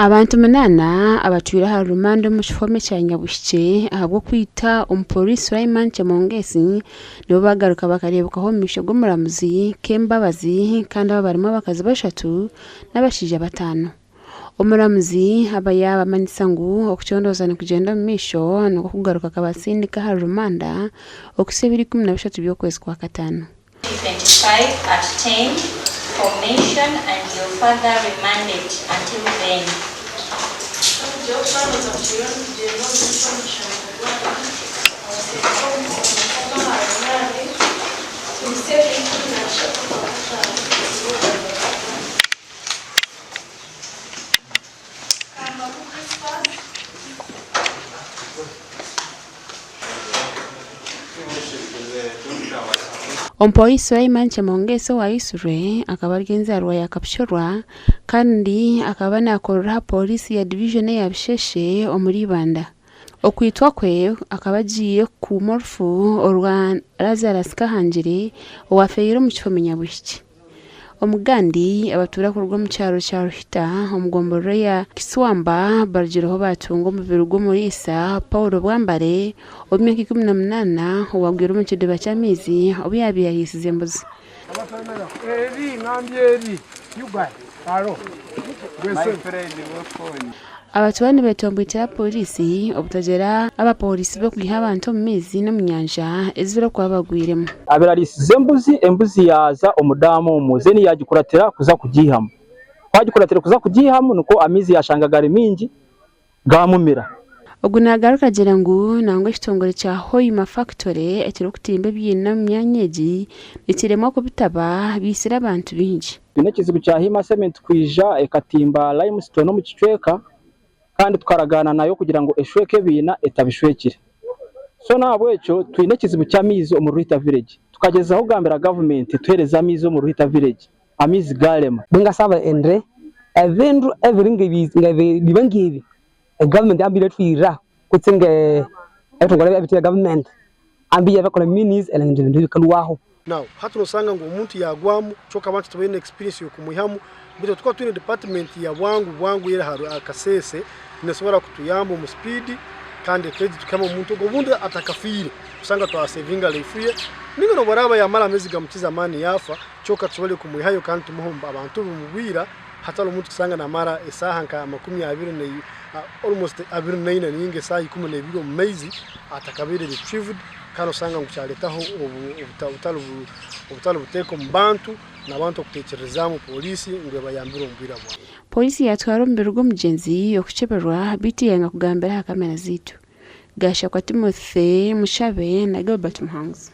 Abantu munaana abatwire aha rumanda omu kihome kya Nyabuhikye ahabw'okwita omupooriisi Sulaiman Chemonges nibo bagaruka bakareebekaho omu maisho g'omuramuzi Kembabazi kandi aba barimu abakazi bashatu n'abashaija bataano. Omuramuzi aba yaabamanyisa ngu okucondooza nikugyenda omu maisho nikwo kugaruka akabatsindika aha rumanda okuhitsya ebiro 13 by'okwezi kwa Kataano. 25 at 10 for mention and your father remanded until then. Omupooriisi Sulaiman Chemonges owa Isrwe akaba ari enzaarwa ya Kapchorwa kandi akaba naakorera aha pooriisi ya divijoni eya Bisheshe omuri Ibanda. Okwitwa kwe akaba agiire kukuuma orufu orwa Lazarus Kahangire owaafeereire omu kihome Nyabuhikye. Omugandi abatuura kuruga omu kyaro kya Ruhita omu gomborora eya Kiswamba barugireho baatunga omubiri gw'omuriisa Paul Bwambare ow'emyaka 18 owagwire omu kidiba ky'amaizi obu yaabaire ariisize embuzi. Abatuura nibetomboitera Pooriisi obutagira abapooriisi b'okwiha abantu omu maizi n'omu nyanja ezi barikuba bagwiremu. Abirarisize embuzi, embuzi yaaza omu daamu omwo, then yaagikuratira kuza kugiihamu. Ku agikuratire kuza kugiihamu nikwo amaizi yaashanga gari maingi gaamumira. Ogu nagaruka agira ngu nangwa ekitongore kya Hoima Factory ekirikutimba ebiina omu myanya egi nikiremwa kubitaba biitsire abantu baingi. Twine ekizibu kya Hima Cement kwija ekatimba limestone omu kicweka kandi tukaragaana nayo kugira ngu eshweke ebiina etabishwekire. So n'ahabw'ekyo twine ekizibu ky'amaizi omu Ruhita Village. Tukagyezaho kugambira gavumenti etuheereze amaizi omu Ruhita Village, amaizi gaarema. Ningasaba endre ebindu ebiri ngebi biba ngebi egavumenti yambire etwirira kutse nge ebitongore ebitari bya gavumenti ambi yabikola means ebindu bikaruaho. Now hati nosanga ngu omuntu yagwamu kyoka abantu tibaine experience yokumwihamu beitu tukaba twine department ya bwangu bwangu eri aha Kasese nesobora kutuyamba omu speed kandi ekaija tukaihamu omuntu ogu obundi atakafiire osanga twa savinga life ye ninga nobwaraba yamara amaizi gamukize amaani yafa kyoka tusobole kumwihayo kandi tumuhe abantu be omubwira hatari omuntu kusanga namara esaaha nka makumi abiri na almost abiri naina ninga esaaha ikumi nebiri omu maizi atakabaire retrieved kandi osanga ngu kyaretaho obutari buteeka omu bantu n'abantu okutekyerezaamu pooriisi ngu ebayambire omu bwire bwabo. Pooriisi yaatwara omubiri gw'omugyenzi okukyeberwa beitu yayanga kugambira aha kamera zaitu. Gashakwa Timothy Mushabe na Gilbert Muhanguzi.